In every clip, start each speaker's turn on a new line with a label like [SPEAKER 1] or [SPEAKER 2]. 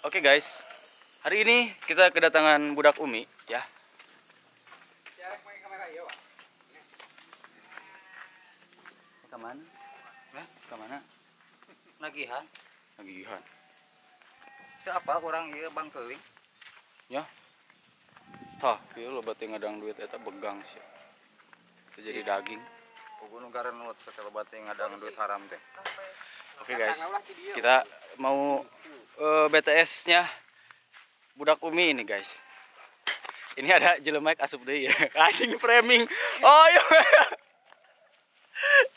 [SPEAKER 1] Oke guys, hari ini kita kedatangan budak Umi ya. Kemana? Kemana?
[SPEAKER 2] Nagihan.
[SPEAKER 1] Nagihan.
[SPEAKER 2] Siapa orang ieu bangkeuling?
[SPEAKER 1] Ya. Tah, ieu loba teh ngadang duit eta begang sih. Itu jadi daging.
[SPEAKER 2] Puguh nu garanut loba teh ngadang duit haram teh.
[SPEAKER 1] Oke guys, kita mau BTS-nya budak Umi ini guys. Ini ada jelema asup deui ya. Anjing framing. Oh iya.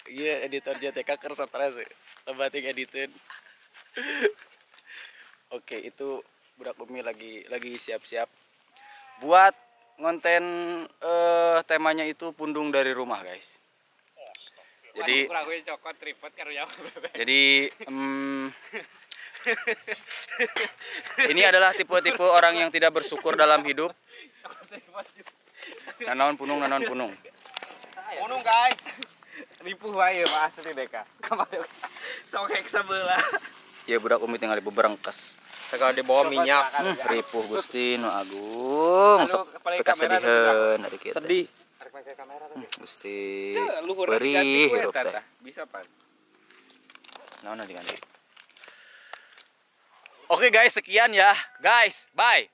[SPEAKER 1] Iya editor JTK keur stres. Loba teh editeun. Oke, itu budak Umi lagi siap-siap buat ngonten, temanya itu pundung dari rumah guys. Jadi ini adalah tipe-tipe orang yang tidak bersyukur dalam hidup. Nanaon punung, nanaon punung.
[SPEAKER 3] Punung guys. Ripuh wae mah asli deka. Kamari sokek sebelah.
[SPEAKER 1] Ya budak Umi tinggal dibeberengkes.
[SPEAKER 3] Segala dibawa minyak.
[SPEAKER 1] Ripuh Gusti nu agung. Sok pikasediheun ari kieu.
[SPEAKER 3] Sedih.
[SPEAKER 1] Gusti. Perih hirup teh.
[SPEAKER 3] Bisa pan.
[SPEAKER 1] Naon diganti. Oke guys, sekian ya. Guys, bye.